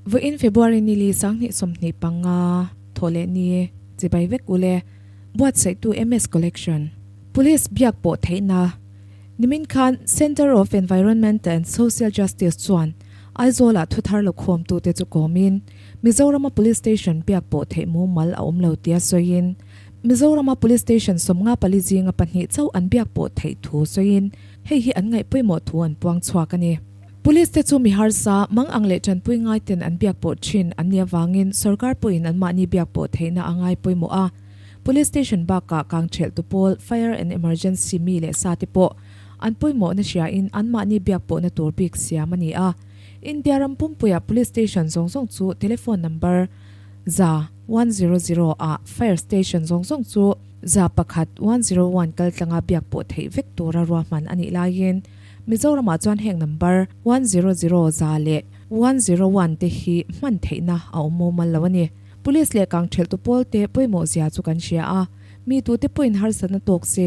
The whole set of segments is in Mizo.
Vawiin February ni li 2025 thawh leh ni chibai vek ule buatsaihtu MS Collection. Police biak pawh theihna Nimin khan Centre of Environment and Social Justice chuan Aizawlah thuthar lo khawmtute chu kawmin Mizorama Police Station biak pawh theih mumal a awm lo tia sawiin Mizorama Police Station 54 zinga pahnih chauh an biak pawh theih thu sawiin hei hi an ngaih pawimawh thu an puang chhuak a ni. Police te chu mi harsa, mang ang leh tanpui ngai ten an biak pawh thin an nih avangin sorkar pawhin anmahni biak pawh theihna a ngai pawimawh a. Police Station bakah kangthelh tu pawl, Fire and Emergency mi leh sa te pawh an pawimawhna hriain anmahni biak pawhna tur bik siam a ni a. India ram pumpuiah Police Station zawng zawng chu telephone number 100 ah Fire Station zawng zawng chu 1 101 kaltlanga biak pawh theih vek tura ruahman a nih laiin Mizoramah chuan heng number 100 leh 101 te hi hman theihna a awm mumal lo a ni. Police leh kangthelh tu pawl te pawimawh zia chu kan hria a, mi tute pawhin harsatna tawk se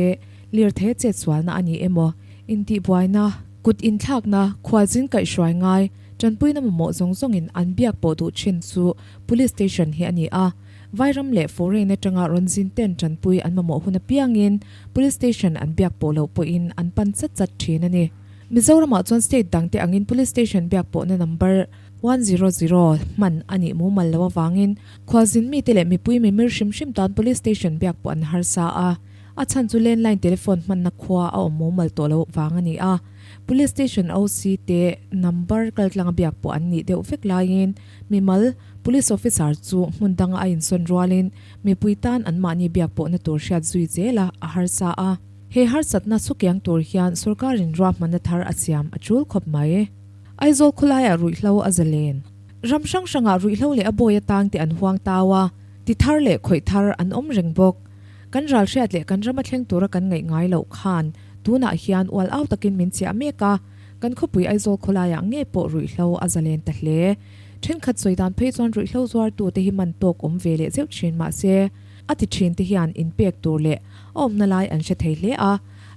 lirthei a chetsualna a ni emaw, intihbuaina, kut inthlakna, khualzin kaihhruai ngai, tanpuina mamawh zawng zawngin an biak pawh duh thin chu Police Station hi a ni a. Vairam leh foreign atanga rawn zin ten tanpui an mamawh hun apiangin Police Station an biak pawh loh pawhin an pan chat chat thin a ni. Mizoramah chuan state dangte angin Police Station biak pawhna number 100 hman a nih mumal loh avangin khualzin mite leh mipui mimir hrim hrim tan Police Station biak pawh an harsa a, a chhan chu landline telephone hmanna khua a awm mumal tawh loh vang a ni a. Police Station OC te number kaltlanga biak pawh an nih deuh vek laiin mimal Police Officer chu hmun danga a insawn rualin mipui tan anmahni biak pawhna tur hriat zui zela a harsa a. He harsatna sukiang tur hian sorkarin ruahmanna thar a siam a tul khawp mai. Aizawl khawlaiah ruihhlo a zalen. Ram hrang hrangah ruihhlo leh a bawi atang te an huang tau a, ti thar leh khawih thar an awm reng bawk. Kan ral hriat leh kan rama thleng tura kan ngaih ngai loh khan tunah hian ual au takin min chiah mek a, kan khawpui Aizawl khawlaiah nge pawh ruihhlo a zalen ta hle. Thenkhat sawi dan phei chuan ruihhlo zuartute hi man tawk awm ve leh zeuh thin mahse a ti thin te hian inpek tur leh a awmna lai an hre thei hle a.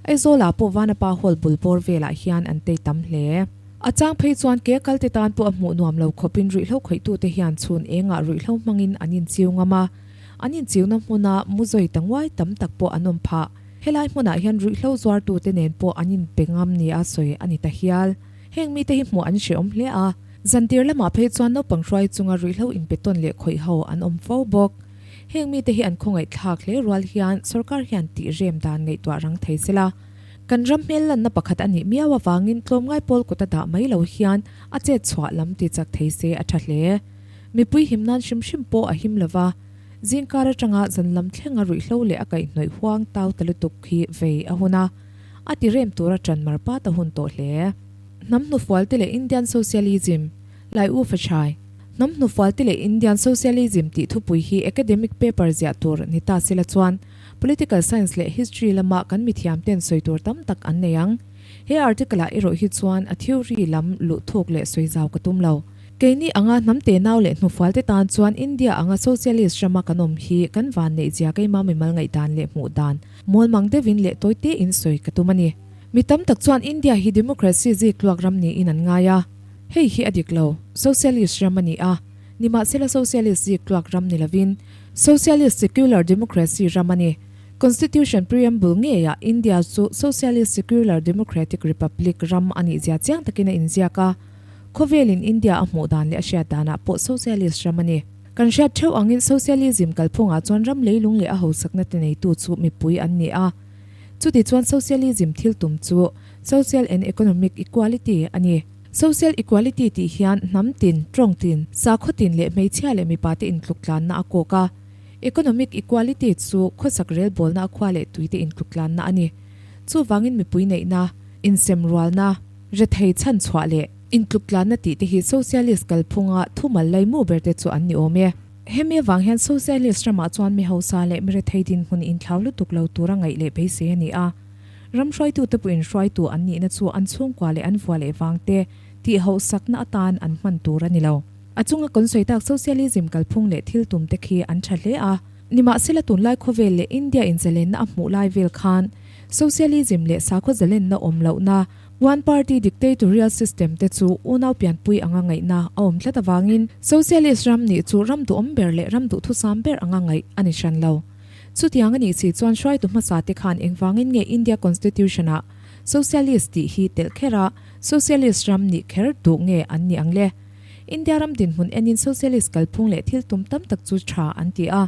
Aizawlah pawh Vanapa Hall bul bawr velah hian an tei tam hle. A chang phei chuan ke kal te tan pawh a hmuh nuam lo khawpin ruihhlo khawihtute hian chhun engah ruihhlo hmangin an inchiu ngam a, an inchiuna hmuna mu zawi ta nguai tam tak pawh an awm phah. Helai hmunah hian ruihhlo zuartute nen pawh an inpe ngam nia sawi a ni ta hial. Heng mite hi hmuh an hrehawm hle a, zantir lamah phei chuan naupang hruai chunga ruihhlo inpe tawn leh khawih ho an awm fo bawk. Heng mite hi an khawngaihthlak hle rual hian sorkar hian tih rem dan ngaihtuah rang thei sela. Kan ram hmel lanna pakhat a nih miau avangin tlawmngai pawl kut a dah mai lo hian a chet chhuah lam ti chak thei se a tha hle. Mipui him nan hrim hrim pawh a him lova, zingkar atanga zan lam thlenga ruihhlo leh a kaihhnawih huang tau ta lutuk hi vei a hun a, a ti rem tura ṭan mar pat a hun tawh hle. Hnam hnufual te leh Indian Socialism, Lai U Fachai. Hnam hnufual te leh Indian Socialism tih thupui hi academic paper ziah tur ni ta sela chuan Political Science leh History lama kan mithiam ten sawi tur tam tak an nei ang. He article ah erawh hi chuan a theory lam luh thuk leh sawi zau ka tum lo. Keini anga hnam tenau leh hnufual te tan chuan India anga Socialist rama kan awm hi kan van neih zia keima mimal ngaihdan leh hmuh dan mawlmang deuhin leh tawi tein sawi ka tum a ni. Mi tam tak chuan India hi democracy ziktluak ram niin an ngai a. Hei hi a dik lo. Socialist ram a ni a, nimahsela Socialist ziktluak ram ni lovin Socialist Secular Democracy ram a ni. Constitution Preamble ngeiah India chu Socialist Secular Democratic Republic ram a nih zia chiang takin a inziak a. Khawvelin India a hmuh dan leh a hriat danah pawh Socialist ram a ni. Kan hriat theuh angin Socialism kalphungah chuan ram leilung leh a hausakna ti neitu chu mipui an ni a. Chuti chuan Socialism thil tum chu Social and Economic Equality a ni. Social Equality tih hian hnam tin, tawng tin, sakhaw tin leh hmeichhia leh mipa te intluk tlanna a kawk a. Economic Equality chu khawsak relbawlna a khua leh tui te intluk tlanna a ni. Chuvangin mipui neihna, insemrualna, rethei chhan chhuah leh intluk tlanna tih te hi Socialist kalphunga thumal laimu ber te chu an ni awm e. Hemi avang hian Socialist ramah chuan mi hausa leh mi rethei dinhmun inthlau lutuk lo tura ngaih leh beisei a ni a. Ram hruaitute pawhin hruaitu an nihna chu an chhungkua leh an vua leh vangte tih hauhsakna atan an hman tur a ni lo. A chunga kan sawi tak Socialism kalphung leh thil tumte khi an tha hle a. Nimahsela tunlai khawvel leh India inzalenna a hmuh lai vel khan Socialism leh sakhaw zalenna awm lohna. One party dictatorial system te chu unau pianpui anga ngaihna a awm tlat avangin socialist ram nih chu ram duhawm ber leh ram duhthusam ber anga ngaih a ni hran lo. Chutiang a nih si chuan hruaitu hmasa te khan engvangin nge India Constitution ah socialist tih hi telh kher a, socialist ram nih kher duh nge an nih ang le? India ram dinhmun enin socialist kalphung leh thil tum tam tak chu tha an ti a.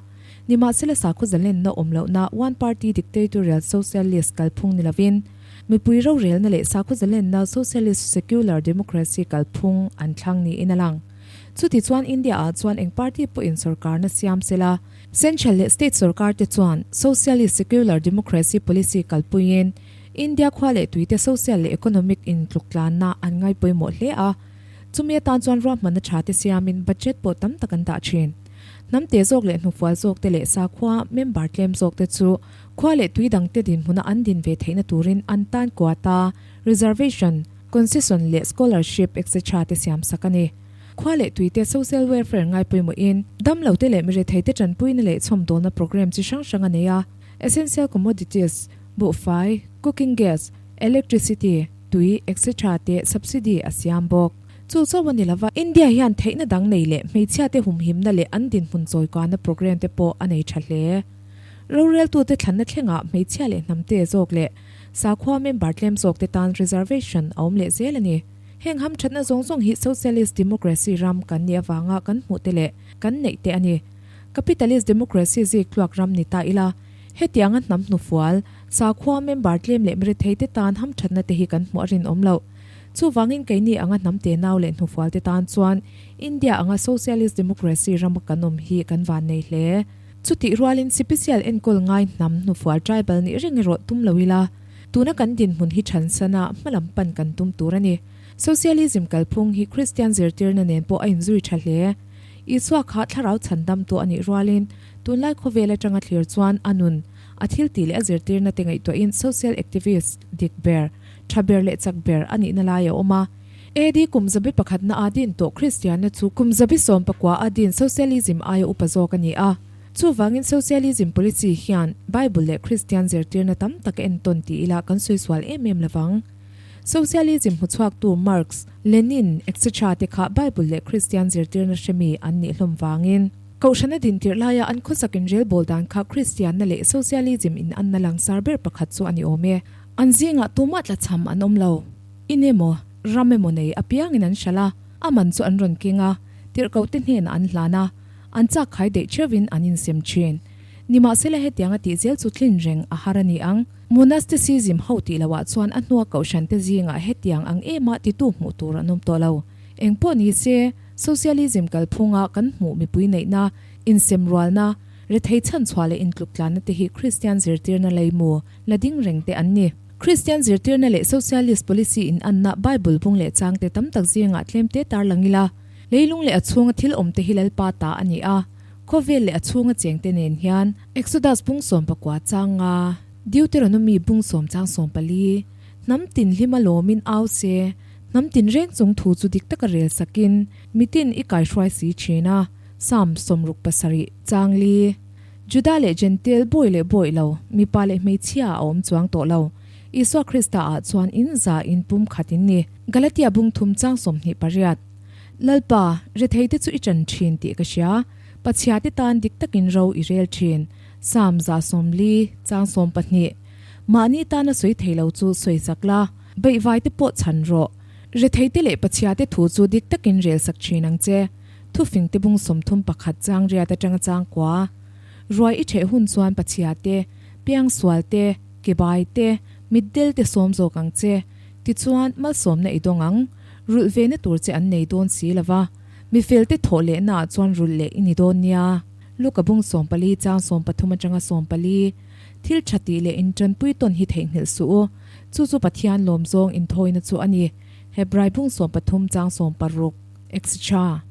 Nimahsela sakhaw zalenna awm lohna one party dictatorial socialist kalphung ni lovin mipui rorelna leh sakhaw zalenna socialist secular democracy kalphung an thlang niin a lang. Chuti chuan India ah chuan eng party pawhin sorkarna siam sela, Central leh state sorkar te chuan socialist secular democracy policy kalpuiin India khua leh tuite social leh economic intluktlanna an ngaipawimawh hle a. Chumi atan chuan ruahmanna tha te siamin budget pawh tam tak an dah thin. Hnam te zawk leh hnufual zawk te leh sakhua member tlem zawk te chu khua leh tui dang te dinhmuna an din ve theihna turin an tan quota, reservation, concession leh scholarship etc te siam sak a ni. Khua leh tui te social welfare ngaipawimawhin damlo te leh mirethei te tanpuina leh chhawmdawlna programme chi hrang hrang a nei a, essential commodities, buhfai, cooking gas, electricity, tui etc te subsidy a siam bawk. Chu chauh a ni lova, India hian theihna dang nei leh hmeichhiate humhimna leh an dinhmun chawikana programme te pawh a nei tha hle. Roreltute thlanna thlengah hmeichhia leh hnamte zawk leh sakhua member tlem zawkte tan reservation a awm leh zel a ni. Heng hamthatna zawng zawng hi socialist democracy ram kan nih avanga kan hmuh te leh kan neih te a ni. Capitalist democracy zik tluak ram ni ta ila, hetianga hnam hnufual, Sakhua member tlem leh mirethei te tan hamthatna te hi kan hmuh a rinawm loh. Chuvangin keini anga hnam te nau leh hnufual te tan chuan India anga socialist democracy rama kan awm hi kan van nei hle. Chutih rualin sipisial enkawl ngai hnam hnufual tribal nih reng erawh tum lo ila, tuna kan dinhmun hi thansana hmalam pan kan tum tur a ni. Socialism kalphung hi Kristian zirtirna nen pawh a inzui tha hle. Isua kha thlarau chhandamtu a nih rualin tunlai khawvel atanga thlir chuan a nun, A thil tih leh a zirtirna te ngaihtuahin social activist dik ber, tha ber leh chak ber a nihna lai a awm a. AD kum zabi pakhatna a din tawh Kristianna chu kum zabi sawm pakua a din socialism aia upa zawk a ni a. Chuvangin socialism policy hian Bible leh Kristian zirtirna tam tak a entawn ti ila kan sawi sual em em lovang. Socialism hmuchhuaktu Marx, Lenin etc te kha Bible leh Kristian zirtirna hremi an nih hlawm vangin, Kohhrana dintirh laia an khawsak inrelbawl dan kha Kristianna leh Socialism in anna langsar ber pakhat chu a ni awm e. An zingah tumah tlachham an awm lo. In emaw, ram emaw nei apiangin an hralh a, a man chu an rawn keng a, tirhkohte hnenah an hlan a, an chak khai daih theuhin an insem thin. Nimahsela hetianga tih zel chu tlin reng a har a ni ang. Monasticism ho tih loah chuan a hnua kohhrante zingah hetiang ang ema titu hmuh tur an awm tawh lo. Engpawh ni se, Socialism kalphunga kan hmuh mipui neihna, insemrualna, rethei chhanchhuah leh intluktlanna te hi Kristian zirtirna leimu la ding reng te an ni. Kristian zirtirna leh socialist policy inanna Bible bung leh changte tam tak zingah tlemte tarlang ila, leilung leh a chhunga thil awmte hi Lalpa ta a ni a, khawvel leh a chhunga chengte nen hian. Exodus bung 14 chang nga, Deuteronomy bung sawm chang 14, Hnam tin hlima lawmin au se, Hnam tinreng chung thu chu dik taka rel sakin mitin i kaihruai si thin a, Psalm 67, chang li. Juda leh Jentail bawi leh bawi lo, mipa leh hmeichhia a awm chuang tawh lo. Isua Krista ah chuan in za in pum khat in ni. Galatia bung thum chang 28. Lalpa, retheite chu i ṭan ṭhin tih ka hria, Pachhiate tan dik takin ro i rel ṭhin. Psalm 140, chang 12. Mahni tana sawi thei lo chu sawi sak la. Beihvaite pawh chhan rawh. Retheite leh Pathiate thu chu dik takin rel sak thin ang che. Thufingte bung 31 chang riat atanga chang kua. Ruai i theh hun chuan Pathiate, piangsualte, kebaite, mitdelte sawm zawk ang che. Tichuan, malsawmna i dawng ang. Rulh vena tur che an nei dawn si lova. Mifelte thawh lehnaah chuan rulh leh i ni dawn nia. Luka bung 14 chang 13 atanga 14. Thil tha tih leh intanpui tawn hi theihnghilh suh u. Chu chu Pathian lawm zawng inthawina chu a ni. Hebrai bung 13 chang 16, etc.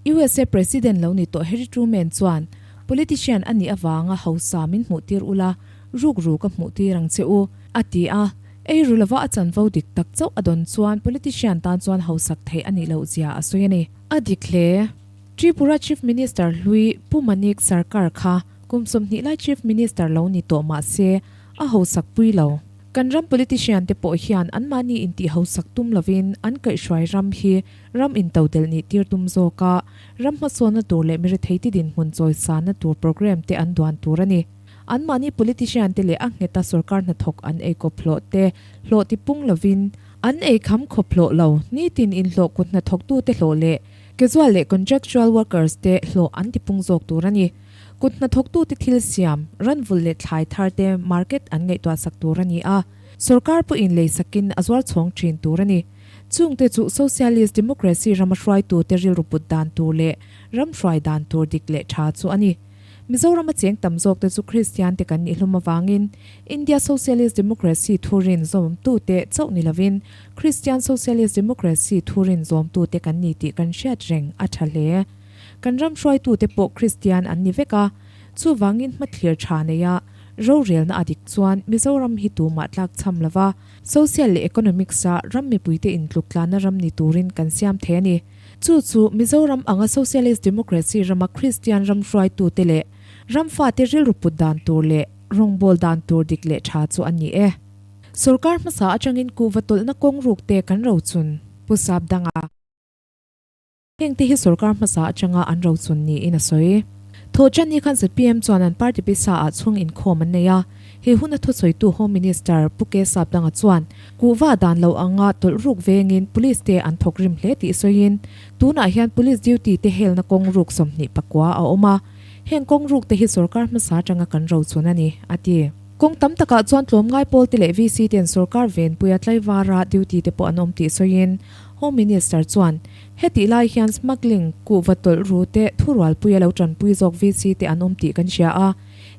USA President lo ni tawh Harry Truman chuan, Politician a nih avanga hausa min hmuhtir ula, rukru ka hmuhtir ang che u, a ti a. Ei ru lova a chanvo dik tak chauh a dawn chuan politician tan chuan hausak theih a nih loh zia a sawi a ni. A dik hle. Tripura Chief Minister hlui Pu Manik Sarkar kha kum 20 lai Chief Minister lo ni tawh mah se a hausak pui lo. Kan ram politician te pawh hian anmahni intih hausak tum lovin an kaihhruai ram hi ram intodelh nih tir tum zawk a, ram hmasawnna tur leh miretheite dinhmun chawisanna tur programme te an duan tur a ni. Anmahni politician te leh a ngheta sorkar hnathawk an eikawp hlawh te hlawh tipung lovin an eikham khawp hlawh lo, nitin inhlawh kut hnathawktute hlawh leh casual leh contractual workers te hlawh an tipung zawk tur a ni. Kut hnathawktute thil siam, ranvulh leh thlai thar te market an ngaihtuah sak tur a ni a, sorkar pawhin lei sakin a zuar chhawng thin tur a ni. Chungte chu Socialist Democracy rama hruaitute rilru put dan tur leh ram hruai dan tur dik leh tha chu a ni. Mizorama cheng tam zawkte chu Kristiante kan nih hlum avangin India Socialist Democracy thurin zawmtute chauh ni lovin Kristian Socialist Democracy thurin zawmtute kan ni tih kan hriat reng a tha hle. Kan ram hruaitute pawh Kristian an ni vek a, chuvangin hmathlir tha neia rorelna a dik chuan Mizoram hi tumah tlak chham lova social leh economics-a ram mipuite intluk tlanna ram ni turin kan siam thei a ni. Chu chu Mizoram anga socialist democracy rama Kristian ram hruaitute leh ram fate rilru put dan tur leh rawngbawl dan tur dik leh tha chu a ni e. Sorkar hmasa atangin kuhva tawlhna kawng rukte kan rochun Pu Sapdanga. Hengte hi sorkar hmasa atanga an rochun niin a sawi. Thawhtanni khan zpm chuan an party pisa ah chhung inkhawm an nei a, he huna thusawitu Home Minister Pu K Sapdanga chuan kuhva dan lo anga tawlh ruk vengin police te an thawk rim hle tih sawiin tunah hian police duty te helna kawng ruk 24 a awm a, heng kawng ruk te hi sorkar hmasa atanga kan rochun a ni, a ti. Kawng tam takah chuan tlawmngai pawl te leh VC ten sorkar venpuia tlaivara duty te pawh an awm tih sawiin Home Minister chuan Hetih lai hian smuggling, kuhva tawlh ru te, thurualpuia lo tanpui zawk VC te an awm tih kan hria a.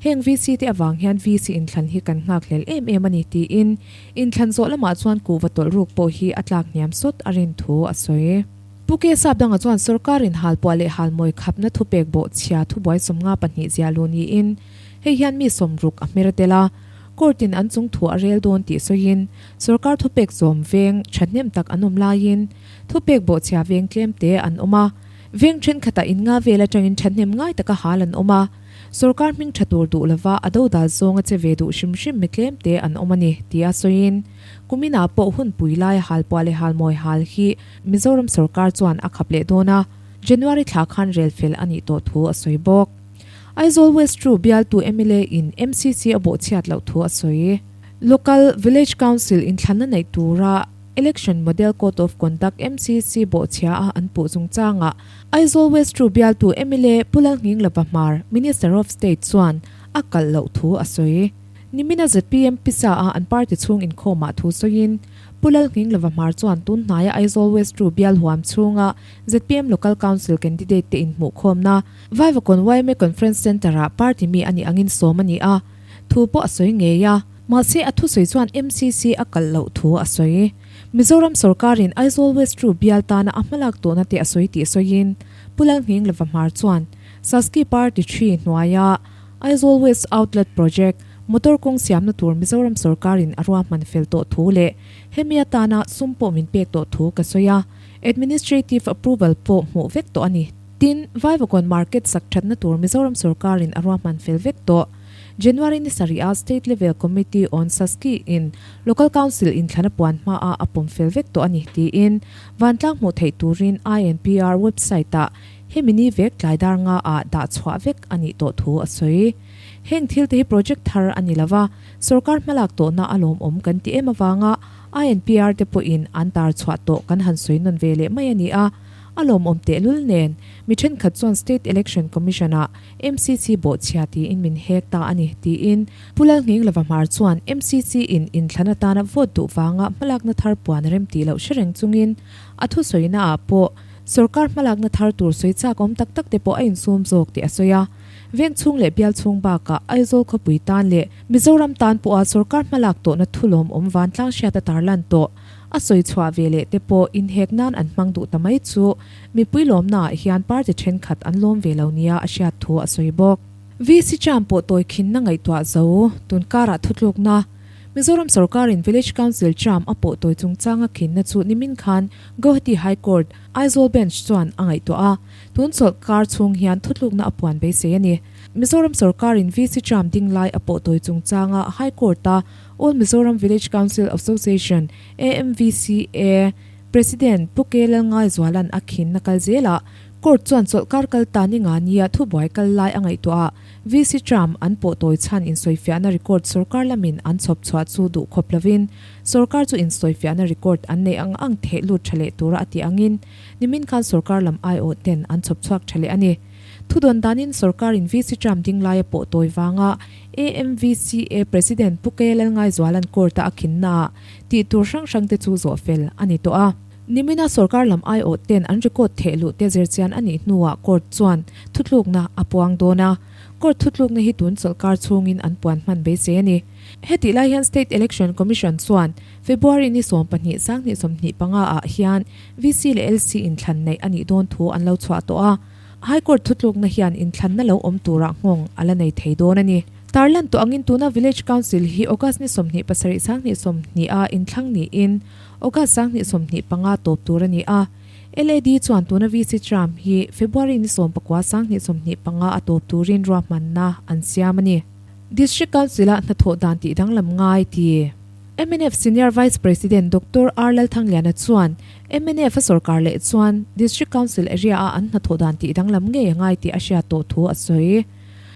Heng VC te avang hian VC inthlan hi kan nghakhlel em em a ni tiin inthlan zawh lamah chuan kuhva tawlh ruk pawh hi a tlak hniam sawt a rin thu a sawi. Pu K Sapdanga chuan sorkarin halpuah leh halmawi khapna thupek bawhchhia thubuai 52 ziah luh niin hei hian mi sawmruk a hmer tel a, court-in an chung thu a rel dawn tih sawiin sorkar thupek zawm veng thahnem tak an awm laiin Thupek bawhchhia veng tlem te an awm a, veng thenkhatah in nga vel atangin thahnem ngai taka hal an awm a, sorkar hming tha tur duh lova a dodal zawnga che ve duh hrim hrim mi tlem te an awm a ni, tia sawiin kuminah pawh hunpui laia halpuah leh halmawi hal hi Mizoram sorkar chuan a khap leh dawn a, January thla khan rel fel a nih tawh thu a sawi bawk. Aizawl West Ru bialtu mla in MCC a bawhchhiat loh thu a sawi. Local Village Council inthlanna neih tura Election Model Code of Conduct, MCC, bawhchhia a an puh chungchangah Aizawl West Ru bialtu mla Pu Lalnghinglova Hmar, Minister of State chuan a kalh loh thu a sawi. Nimina zpm pisa a an party chhung inkhawmah thu sawiin Pu Lalnghinglova Hmar chuan tun hnaia Aizawl West Ru bial huam chhunga zpm Local Council candidate te inhmuhkhawmna Vaivakawn yma Conference Centre-ah party mi a nih angin sawm a ni a, thu pawh a sawi ngei a. Mahse a thusawi chuan MCC a kalh loh thu a sawi. Mizoram sorkarin Aizawl West Ru bial tana a hmalak tawhna te a sawi tih sawiin Pu Lalnghinglova Hmar chuan Saski Party ṭhi hnuaia Aizawl West Outlet Project motor kawng siamna tur Mizoram sorkarin a ruahman fel tawh thu leh hemi atana sum pawh min pek tawh thu ka sawi a, administrative approval pawh hmuh vek tawh a ni. Tin, Vaivakawn Market sak thatna tur Mizoram sorkarin a ruahman fel vek tawh. January ni sarih a State Level Committee on Saski in Local Council inthlana puan hmaah a pawm fel vek tawh a ni tiin vantlang hmuh theih turin INPR website ah hemi ni vek tlai dar nga ah dah chhuah vek a nih tawh thu a sawi. Heng thil te hi project thar a ni lova, sorkar hmalak tawhna a lawmawm kan ti em avanga INPR te pawhin an tar chhuah tawh kan han sawi nawn ve leh mai a ni a, a lawmawm tehlul nen mi thenkhat chuan State Election Commission ah MCC bawhchhia tiin min hek ta a ni, tiin Pu Lalnghinglova Hmar chuan MCC in inthlan atana vote duh vanga hmalakna thar puan a rem tih loh hre reng chungin a thusawina ah pawh sorkar hmalakna thar tur sawi chak awm tak tak te pawh a insum zawk tih a sawi a. Veng chhung leh bial chhung bakah Aizawl khawpui tan leh Mizoram tan pawha sorkar hmalak tawhna thulawm awm vantlang hriat a tarlan tawh a sawi chhuah ve leh te pawh inhek nan an hmang duh ta mai chu Mipui lawmnaah hian party thenkhat an lawm ve lo nia a hriat thu a sawi bawk. VC Cham pawh tawi khinna ngaihtuah zo, tun karah thutlukna. Mizoram sorkarin Village Council term a pawh tawi chungchanga khinna chu nimin khan Guwahati High Court, Aizawl Bench chuan a ngaihtuah a, tun chawlhkar chhung hian thutlukna a puan beisei a ni. Mizoram sorkarin VC term ding lai a pawh tawi chungchanga High Court-a All Mizoram Village Council Association, AMVCA, President Pu K Lalngaizuala'n a khinna kal zelah Court chuan chawlhkar kal ta ni nga nia thubuai kal lai a ngaihtuah a, VC term an pawh tawi chhan insawifiahna record sorkar lamin an chhawp chhuah chu duh khawp lovin sorkar chu insawifiahna record an neih ang ang theh lut tha leh tura a tih angin nimin khan sorkar lam aiawh ten an chhawp chhuak tha leh a ni. Thudawn danin sorkarin VC term ding laia pawh tawi vanga AMVCA President Pu K Lalngaizuala'n court-a a khinnaah tih tur hrang hrang te chu zawh fel a ni tawh a. Nimina sorkar lam aiawh ten an record theh luh te zirchian a nih hnuah court chuan thutlukna a puang dawn a, court thutlukna hi tun chawlhkar chhungin an puan hman beisei a ni. Hetih lai hian State Election Commission chuan February ni 12 2025 ah hian VC leh LC inthlan neih a nih dawn thu an lo chhuah tawh a, High Court thutlukna hian inthlanna lo awm turah nghawng a la nei thei dawn a ni. Tarlan tawh angin tuna Village Council hi August ni 27 20 a inthlang niin August 2025 tawp tur a ni a, LAD chuan tuna VC term hi February ni 19 2025 a tawp turin ruahmanna an siam a ni. District Council-a hnathawh dan tih danglam ngai ti. Mnf Senior Vice President Doctor R Lalthangliana chuan mnf a sorkar leh chuan District Council area-a an hnathawh dan tih danglam ngei a ngai tih a hriat tawh thu a sawi.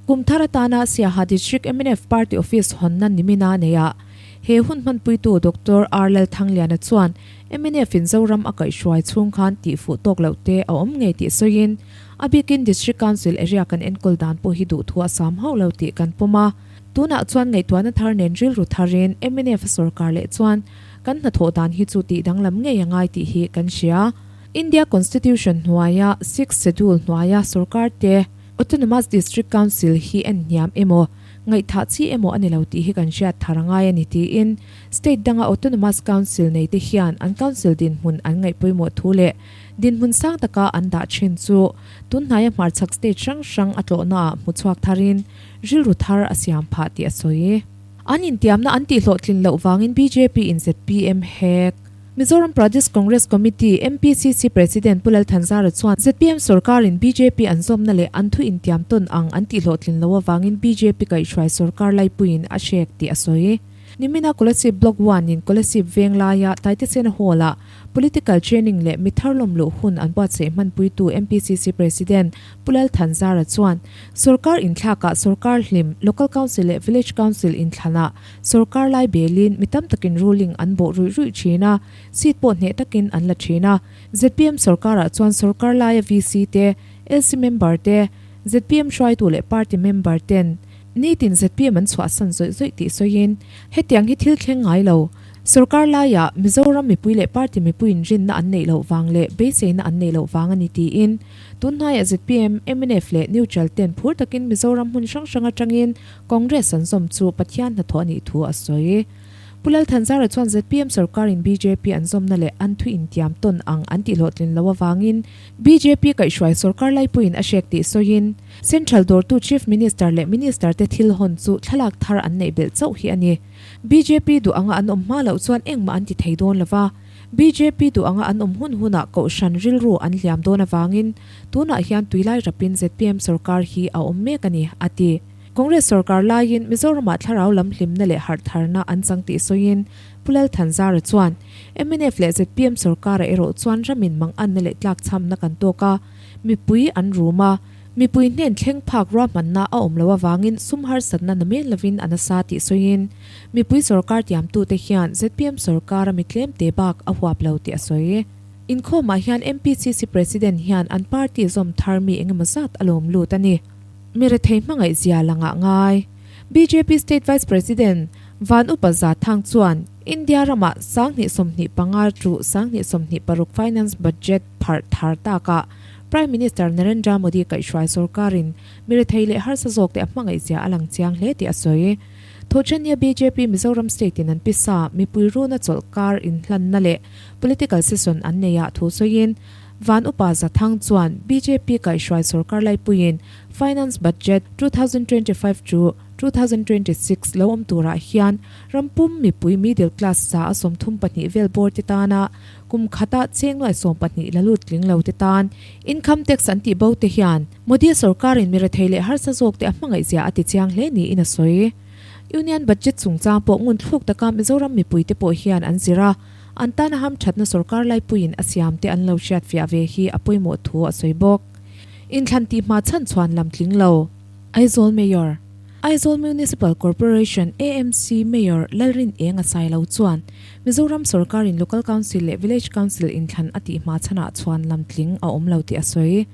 Kum thar atana Siaha District mnf Party Office hawnna nimina neihah He hun hmanpuitu Doctor R Lalthangliana chuan mnf in Zoram a kaihhruai chhung khan tihfuh tawk loh te a awm ngei tih sawiin, a bikin District Council area kan enkawl dan pawh hi duhthu a sam hauh lo tih kan pawm a. Tunah chuan ngaihtuahna thar nen rilru tharin mnf a sorkar leh chuan kan hnathawh dan hi chu tih danglam ngei a ngai tih hi kan hria. India Constitution hnuaia Sixth Schedule hnuaia sorkar te Autonomous District Council hi en hniam emaw, Ngaihthah chi emaw a ni lo tih hi kan hriat thar a ngai a ni tiin State danga Autonomous Council neite hian an Council dinhmun an ngaih pawimawh thu leh dinhmun sang taka an dah thin chu tunhnaia hmarchhak state hrang hrang a tlawhnaah hmuchhuak tharin rilru thar a siam phah tih a sawi. An intiamna an tihhlawhtlin loh vangin bjp in zpm hek. Mizoram Pradesh Congress Committee, MPCC, President Pu Lalthanzara chuan zpm sorkarin bjp an zawmna leh an thu intiam tawn ang an tihhlawhtlin loh avangin bjp kaihhruai sorkar laipuiin a hrek tih a sawi. Nimina Kolasib Block One in Kolasib veng laia Taitesena Hall-ah Political Training leh mi thar lawm luh hun an buatsaih hmanpuitu MPCC President Pu Lalthanzara chuan sorkar inthlakah sorkar hlim Local Council leh Village Council inthlanah Sorkar lai belin mi tam takin ruling an bawh ruih ruih thin a, seat pawh hneh takin an la thin a. Zpm sorkarah chuan sorkar laia VC te, LC member te, zpm hruaitu leh party member ten nitin zpm an chhuahsan zawih zawih tih sawiin hetiang hi thil thleng ngai lo. Sorkar laiah Mizoram mipui leh party mipuiin rinna an neih loh vang leh beiseina an neih loh vang a ni tiin tunhnaiah zpm, mnf leh neutral ten phur takin Mizoram hmun hrang hrang atangin Congress an zawm chu Pathian hnathawh a nih thu a sawi. Pu Lalthanzara chuan zpm sorkarin bjp an zawmna leh an thu intiam tawn ang an tihhlawhtlin loh avangin bjp kaihhruai sorkar laipuiin a hrek tih sawiin, Central dawrtu Chief Minister leh Minister te thil hawn chu thlalak thar an neih belh chauh hi a ni. Bjp duh anga an awm hma loh chuan engmah an ti thei dawn lova, bjp duh anga an awm hun hunah kohhran rilru an hliam dawn avangin tunah hian tuilai rapin zpm sorkar hi a awm mek a ni, a ti. Congress sorkar laiin Mizoramah thlarau lam hlimna leh harhtharna an chang tih sawiin Pu Lalthanzara chuan, mnf leh zpm sorkarah erawh chuan ramin manganna leh tlakchhamna kan tawk a, mipui an rum a, mipui hnen thleng phak ruahmanna a awm loh avangin sum harsatna na men lovin a nasa tih sawiin mipui sorkar tiamtute hian zpm sorkara mi tlemte bak a huap lo tih a sawi. Inkhawmah hian MPCC President hian an party zawm thar mi engemaw zat a lawm lut a ni. Mi rethei hmangaih zia la ngah ngai. Bjp State Vice President Van Upa Za Thang chuan India ramah 2025 to 2026 Finance Budget pharh thar takah Prime Minister Narendra Modi kaihhruai sorkarin mi rethei leh harsa zawkte a hmangaih zia a lang chiang hle tih a sawi. Thawhchania bjp Mizoram State in an pisa mipui runa chawlhkar inhlanna leh political session an neihah thu sawiin. Van Upa Zathang chuan bjp kaihhruai sorkar laipuiin Finance Budget 2025 to 2026 lo awm turah hian ram pum mipui middle class za a 32 vel bawr te tana kum khata cheng nuai 12 la lut tling lo te tan income tax an tih bo te hian Modi sorkarin mi rethei leh harsa zawk te a hmangaihzia a ti chiang hle niin a sawi. Union Budget chungchang pawh ngun thluk taka Mizoram mipui te pawh hian an zir a, an tana hamthatna sorkar laipuiin a siam te an lo hriatfiah ve hi a pawimawh thu a sawi bawk. Inthlan tih hma chhan chhuan lam tling lo. Aizawl Mayor, Aizawl Municipal Corporation, AMC, Mayor Lalrin Eng a sai lo chuan Mizoram sorkarin Local Council leh Village Council inthlan a tih hma chhanah chhuan lam tling a awm lo tih a sawi.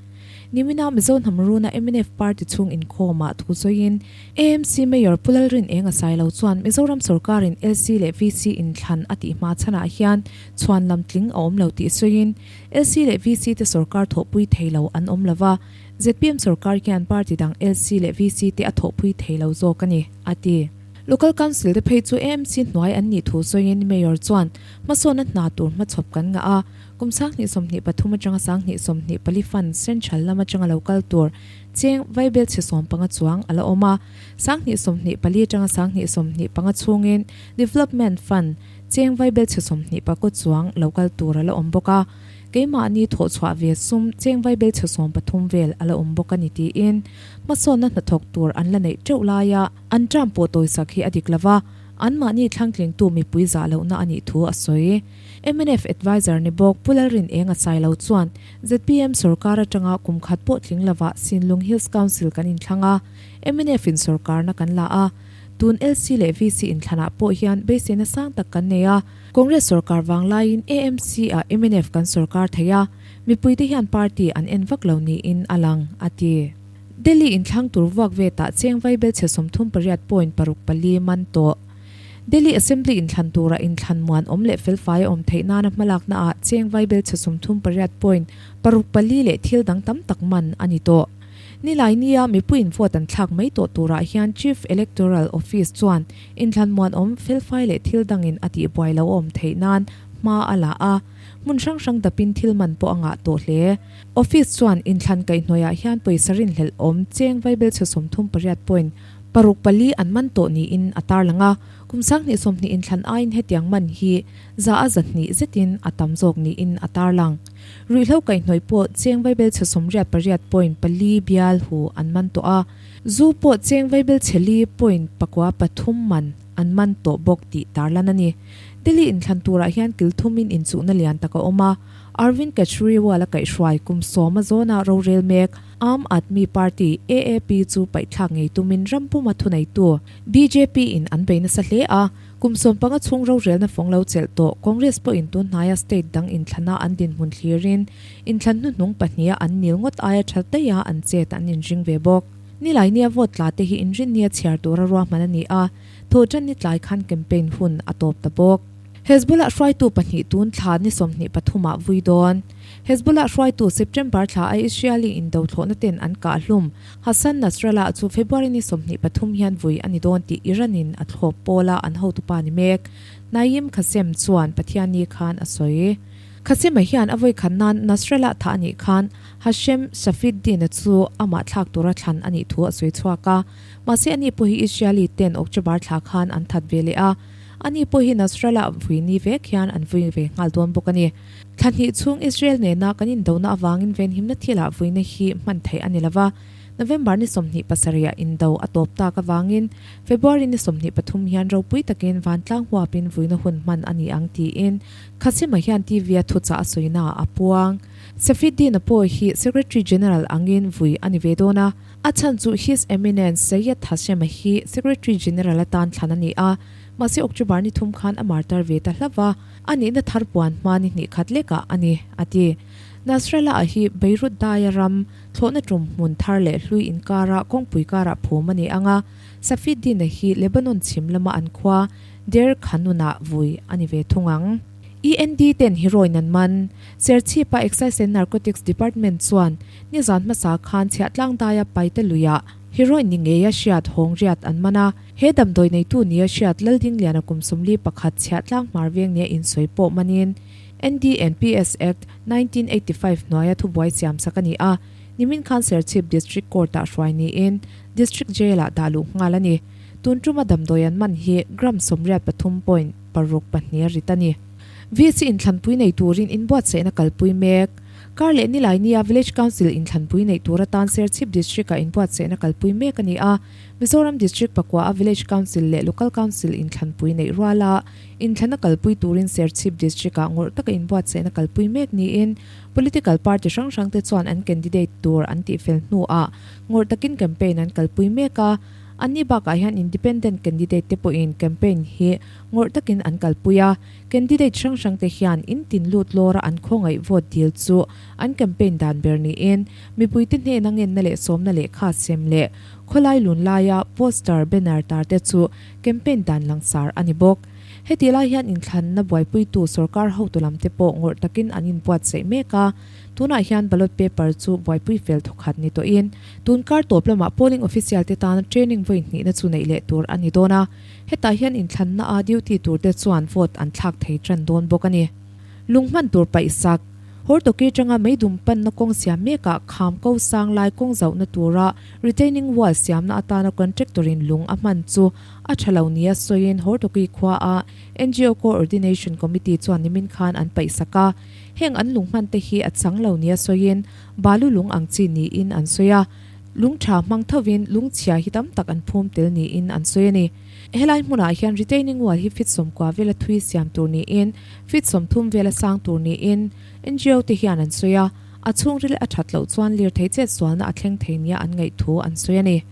Nimina Mizo hnam runa mnf party chhung inkhawmah thu sawiin AMC Mayor Pu Lalrin Eng a sai lo chuan Mizoram sorkarin LC leh VC inthlan a tih hma chhanah hian chhuan lam tling a awm lo tih sawiin LC leh VC te sorkar thawhpui thei lo an awm lo va, zpm sorkar hian party dang LC leh VC te a thawhpui thei lo zawk a ni, a ti. Local Council te phei chu AMC hnuai an nih thu sawiin Mayor chuan hmasawnna hna tur hmachhawp kan ngah a, kum 2023 atanga 2024 fund central lam atanga lo kal tur cheng vaibelchhe 15 chuang a la awm a, 2024 atanga 2025 chhungin Development Fund Cheng vaibelchhe 24 chuang lo kal tur a la awm bawk a, keimahni thawh chhuah ve sum cheng vaibelchhe 13 vel a la awm bawk a ni tiin hmasawnna hnathawk tur an la neih teuh laia an term pawh tawisak hi a dik lo va, anmahni thlangtlingtu mipui zah lohna a nih thu a sawi. Mnf Adviser ni bawk Pu Lalrin Eng a sai lo chuan zpm sorkar atanga kum khat pawh tling lovah Sinlung Hills Council kan inthlang a, mnf in sorkarna kan la a, Tun LC leh VC inthlanah pawh hian beiseina sang tak kan nei a, Congress sorkar vang laiin AMC ah mnf kan sorkar thei a, mipuite hian party an en vak lo niin a lang, a ti. Delhi inthlang tur vuak vetah cheng vaibelchhe 38 point paruk pali man tawh. Delhi Assembly inthlan tura inthlan muan awm leh felfai a awm theih nana hmalakna ah cheng vaibelchhe 38 point paruk pali leh thil dang tam tak man a ni tawh. Nilaini-a mipuiin vote an thlak mai tawh turah hian Chief Electoral Office chuan inthlan muanawm, felfai leh thil dangin a tihbuai lo a awm theih nan hma a la a, hmun hrang hrang dapin thil man pawh a ngah tawh hle. Office chuan inthlan kaihhnawihah hian pawisa rinhlelh awm cheng vaibelchhe 38 point paruk pali an man tawh niin a tarlang a, kum 2020 inthlan aiin hetiang man hi za a 200 zetin a tam zawk niin a tarlang. Ruihhlo kaihhnawih pawh cheng vaibelchhe 88 point pali bial hu an man tawh a, zu pawh cheng vaibelchhe li point pakua pathum man an man tawh bawk tih tarlan a ni. Delhi inthlan turah hian kil thumin inchuhna lian tak a awm a, Arvind Kejriwal a kaihhruai kum sawma zawna rorel mek Aam Aadmi Party, AAP, chu paihthlak ngei tumin ram puma thuneitu bjp in an bei nasa hle a, Kum 15 chhung rorelna fawng lo chelh tawh Congress pawhin tun hnaia state dang inthlana an dinhmun thlirin inthlan hnuhnung pahniha an nil ngawt aia tha daiha an chet an inring ve bawk. Nilainia vote tla te hi inrinnia chhiar tura ruahman a ni a, thawhtanni tlai khan campaign hun a tawp ta bawk. Hezbollah hruaitu pahnih tun thla ni 23 ah vui dawn. Hezbollah hruaitu September thla a Israeli indothlawhna ten an kah hlum Hassan Nasrallah chu February ni 23 hian vui a ni dawn tih Iran-in a thlawp pawla an hotupa ni mek Naim Qassem chuan Pathianni khan a sawi. Qassem-a hian a vawikhat nan Nasrallah thah a nih khan Hashem Safieddine-a chu amah thlak tura thlan a nih thu a sawi chhuak a, mahse ani pawh hi Israeli ten October thla khan an that ve leh a, ani pawh hi Nasrallah vui ni vek hian an vui ve nghal dawn bawk a ni. Thla hnih chhung Israel nena kan indona avangin venhimna thilah vuina hi hman theih a ni lo va, November ni 27 ah indo a tawp tak avangin February ni 23 hian ropui takin vantlang huapin vuina hun hman a ni ang tiin Qasem-a hian TV-a thuchah a sawina a puang. Safieddine-a pawh hi Secretary General angin vui a ni ve dawn a, a chhan chu His Eminence Sayyed Hashem-a hi Secretary General atan thlan a ni a, mahse October ni thum khan a martar ve ta hlauh va. A nihna thar puan hma ni hnih khat lekah a ni, a ti. Nasrallah-a hi Beirut daia ram thlawhna tum hmun thar leh hlui inkara kawngpui karah phum a ni ang a, Safieddine-a hi Lebanon chhim lama an khua Deir Qanoun-ah vui a ni ve thung ang. END ten heroin an man. Serchhipa Excise and Narcotics Department chuan nizan hmasa khan chhiahtlang daia Paite luiah heroin ni ngeia hriat hawng riat an man a. He damdawi neitu nia hriat Laldingliana kum 41 chhiahtlang hmar veng nia insawi pawh manin. NDNPS Act, 1985 hnuaia thubuai siamsak a ni a, nimin khan Serchhip District Court-ah hruai niin District Jail-ah dah luh nghal a ni. Tun tuma damdawi an man hi gram 83 point paruk pahnih a rit a ni. VC inthlanpui nei turin inbuatsaihna kalpui mek. Kar leh nilai nia Village Council inthlanpui neih tur atan Serchhip District-ah inbuatsaihna kalpui mek a ni a, Mizoram District pakua a Village Council leh Local Council inthlanpui neih ruala inthlana kalpui turin Serchhip District-ah ngawrh taka inbuatsaihna kalpui mek niin Political Party hrang hrangte chuan an candidate tur an tihfel hnuah ngawrh takin campaign an kalpui mek a. Anni bakah hian Independent candidate te pawhin campaign hi ngawrh takin an kalpui a. Candidate hrang hrangte hian in tin lut lawra an khawngaih vote dil chu an campaign dan ber niin mipuite hnena ngenna leh sawmna lehkha sem leh Khawlai lun laia poster, banner tar te chu campaign dan langsar a ni bawk. Heti lai hian inthlanna buaipuitu sorkar hotu lam te pawh ngawrh takin an inbuatsaih mek a, tunah hian ballot paper chu buaipui fel thawkhat ni tawhin tun kar tawp lamah polling official te tana training vawi hnihna chu neih leh tur a ni dawn a, hetah hian inthlanna a duty tur te chuan vote an thlak thei tan dawn bawk a ni. Lung hman tur paihsak. Hortoki atanga meidum panna kawng siam mekah kham ko sang lai kawng zauhna tura retaining wall siamna atana contractor in lung a hman chu a tha lo nia sawiin Hortoki khua a ngo Coordination Committee chuan nimin khan an paihsak a. Heng an lung hman te hi a chang lo nia sawiin balu lung ang chi niin an sawi a. Lung tha hmang thovin lung chhia hi tam tak an phum tel niin an sawi a ni. Helai hmunah hian retaining wall hi feet 90 vela thui siam tur niin feet 30 vela sang tur niin ngo te hian an sawi a, a chhungril a that loh chuan lirthei chetsualna a thleng thei nia an ngaih thu an sawi a ni.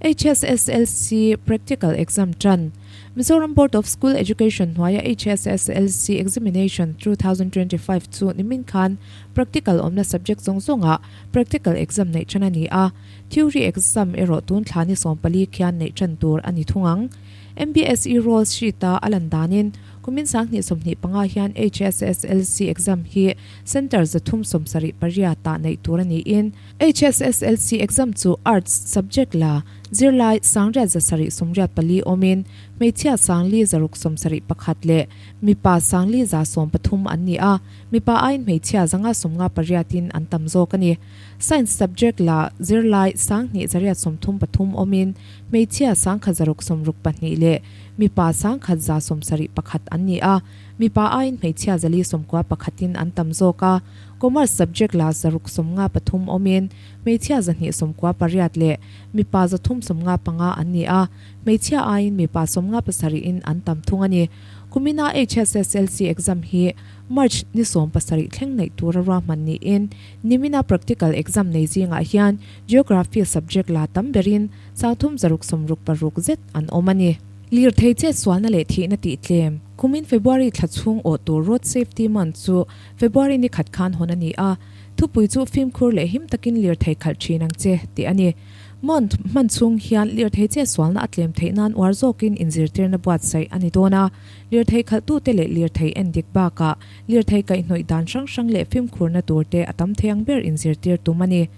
HSSLC Practical Exam tan Mizoram Board of School Education hnuaia HSSLC Examination 2025 chu nimin khan practical awmna subject zawng zawngah practical exam neih tan a ni a, Theory exam erawh tun thla ni 14 khian neih tan tur a ni thung ang. MBSE Roll Sheet-a a lan danin kumin 2025 hian HSSLC exam hi Centre 378 ah neih tur a niin HSSLC exam chu Arts subject la zirlai 7,784 awmin hmeichhia 4,671 leh mipa 4,113 an ni a, mipa aiin hmeichhia 558 in an tam zawk a ni. Science subject la zirlai 2833 awmin hmeichhia 1662 leh mipa 1171 an ni a, mipa aiin hmeichhia 491 in an tam zawk a. Commerce subject la 653 awmin hmeichhia 298 leh mipa 395 an ni a, hmeichhia aiin mipa 57 in an tam thung a ni. Kumina HSSLC exam hi March ni 17 thleng neih tura ruahman niin Nimina practical exam nei zingah hian Geography subject la tam berin 3666 zet an awm a ni. Lirthei chetsualna leh thihna tih tlem kumin February thla chhung awh tur Road Safety Month chu February ni khat khan hawn a ni a, thupui chu fimkhur leh him takin lirthei khalh thin ang che tih a ni. Month hman chhung hian lirthei chetsualna a tlem theih nan uar zawkin inzirtirna buatsaih a ni dawn a, lirthei khalhtute leh lirthei endik bakah Lirthei kaihhnawih dan hrang hrang leh fimkhurna tur te a tam thei ang ber inzirtir tum a ni.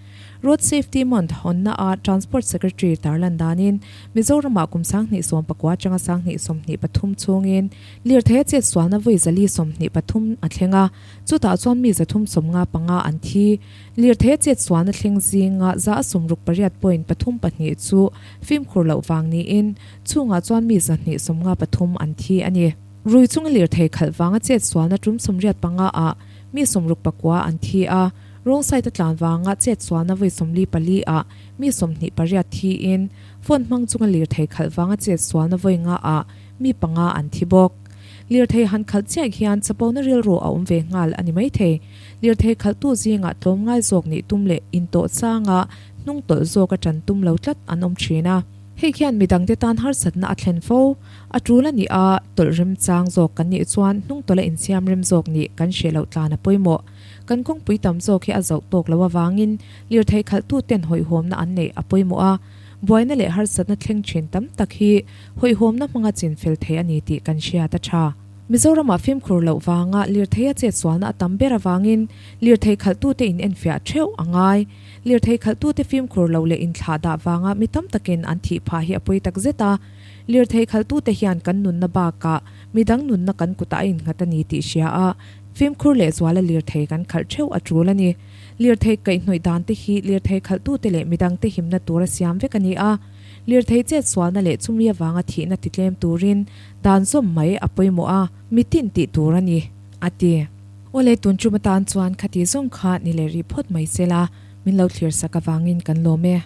Road Safety Month hawnna a Transport Secretary tarlan danin Mizoramah kum 2019 atanga 2023 chhungin lirthei a chetsualna vawi 423 a thleng a, chutah chuan mi 355 an thi. Lirthei a chetsualna thleng zinga 168 point pathum pahnih chu fimkhur loh vang niin chungah chuan mi 253 an thi a ni. Rui chunga lirthei khalh vanga chet sualna tum 85 ah mi 69 an thi a, wrong side a tlan vanga chet sualna vawi 44 ah mi 28 thiin, phone hmang chunga lirthei khalh vanga chet sualna vawi nga ah mi panga an thi bawk. Lirthei han khalh chiah hian chapona rilru a awm ve nghal a ni maithei. Lirthei khalhtu zingah tlawmngai zawk nih tum leh intawh changa hnung tawlh zawk a tan tum lo tlat an awm thin a. Hei khian midangte tan harsatna a thlen fo. A tul a nih a, tawlh remchang zawk kan nih chuan hnungtawlha insiam rem zawk nih kan hreh loh tlan a pawimawh. Kan kawngpui tam zawk hi a zauh tawk loh avangin lirthei khalhtuten hawihhawmna an neih a pawimawh a, buaina leh harsatna thleng thin tam tak hi hawihhawmna hmanga chinfel thei a ni tih kan hriat a tha. Mizoramah fimkhur loh vanga lirtheia chetsualna a tam ber avangin lirthei khalhtute inenfiah theuh a ngai. Lirthei khalhtute fimkhur loh leh inthlah dah vanga mi tam takin an thih phah hi a pawi tak zet a. Lirthei khalhtute hian kan nunna bakah midang nunna kan kutah a innghat a ni tih hria a. Fimkhur lehzuala lirthei kan khalh theuh a tul a ni. Lirthei kaihhnawih dan te hi lirthei khalhtute leh midangte himna tura siam vek a ni a. Lirthei chetsualna leh chumi avanga thihna titlem turin dan zawm mai a pawimawh a, mitin tih tur a ni, a ti. Awle tun tum atan chuan khati zawng kha ni leh rih phawt mai se la, min lo thlir sak avangin kan lawm e.